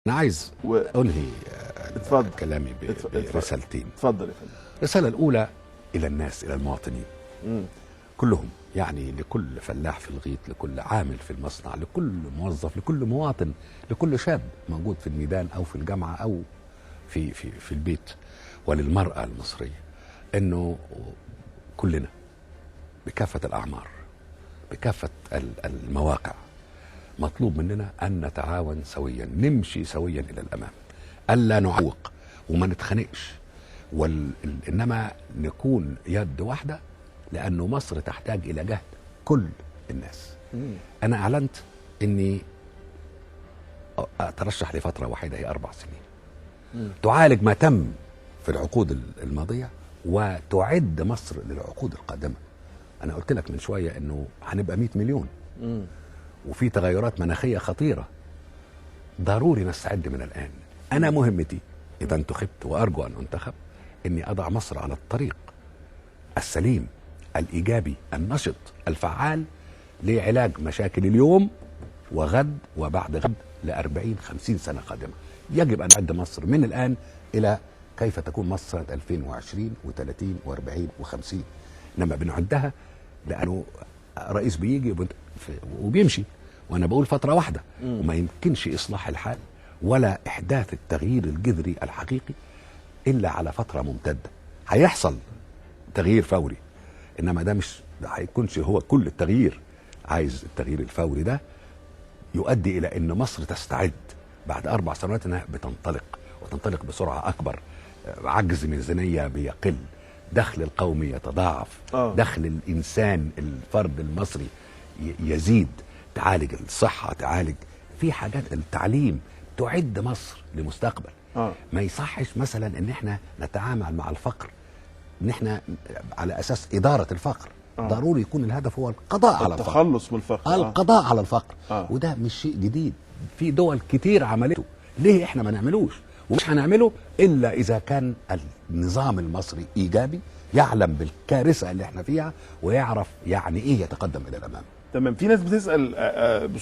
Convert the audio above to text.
انا عايز انهي اتفضل. كلامي برسالتين. اتفضل يا فندم. الرسالة الاولى الى الناس، الى المواطنين كلهم، يعني لكل فلاح في الغيط، لكل عامل في المصنع، لكل موظف، لكل مواطن، لكل شاب موجود في الميدان او في الجامعة او في في في البيت، وللمراة المصرية، انه كلنا بكافة الاعمار بكافة المواقع مطلوب مننا ان نتعاون سويا، نمشي سويا الى الامام، الا نعوق وما نتخانقش، انما نكون يد واحدة، لانه مصر تحتاج الى جهد كل الناس. انا اعلنت اني اترشح لفترة واحدة هي 4 سنين، تعالج ما تم في العقود الماضية وتعد مصر للعقود القادمة. انا قلت لك من شوية انه هنبقى 100 مليون، وفي تغيرات مناخيه خطيرة، ضروري نستعد من الان. انا مهمتي اذا انتخبت، وارجو ان انتخب، اني اضع مصر على الطريق السليم الايجابي النشط الفعال لعلاج مشاكل اليوم وغد وبعد غد ل40 50 سنة قادمة. يجب ان نعد مصر من الان الى كيف تكون مصر سنة 2020 و30 و40 و50، انما بنعدها لانه رئيس بيجي وبيمشي، وانا بقول فترة واحدة، وما يمكنش اصلاح الحال ولا احداث التغيير الجذري الحقيقي الا على فترة ممتدة. هيحصل تغيير فوري، انما ده مش هيكونش هو كل التغيير. عايز التغيير الفوري ده يؤدي الى ان مصر تستعد بعد 4 سنوات انها بتنطلق، وتنطلق بسرعة اكبر. عجز ميزانية بيقل، دخل القومي يتضاعف، دخل الانسان الفرد المصري يزيد، تعالج الصحة، تعالج في حاجات التعليم، تعد مصر لمستقبل. ما يصحش مثلا ان احنا نتعامل مع الفقر ان احنا على اساس ادارة الفقر. ضروري يكون الهدف هو القضاء على الفقر، التخلص من الفقر، القضاء على الفقر. وده مش شيء جديد، في دول كتير عملته، ليه احنا ما نعملوش؟ ومش هنعمله الا اذا كان النظام المصري ايجابي، يعلم بالكارثه اللي احنا فيها ويعرف يعني ايه يتقدم الى الامام. تمام. في ناس بتسال بسرعة.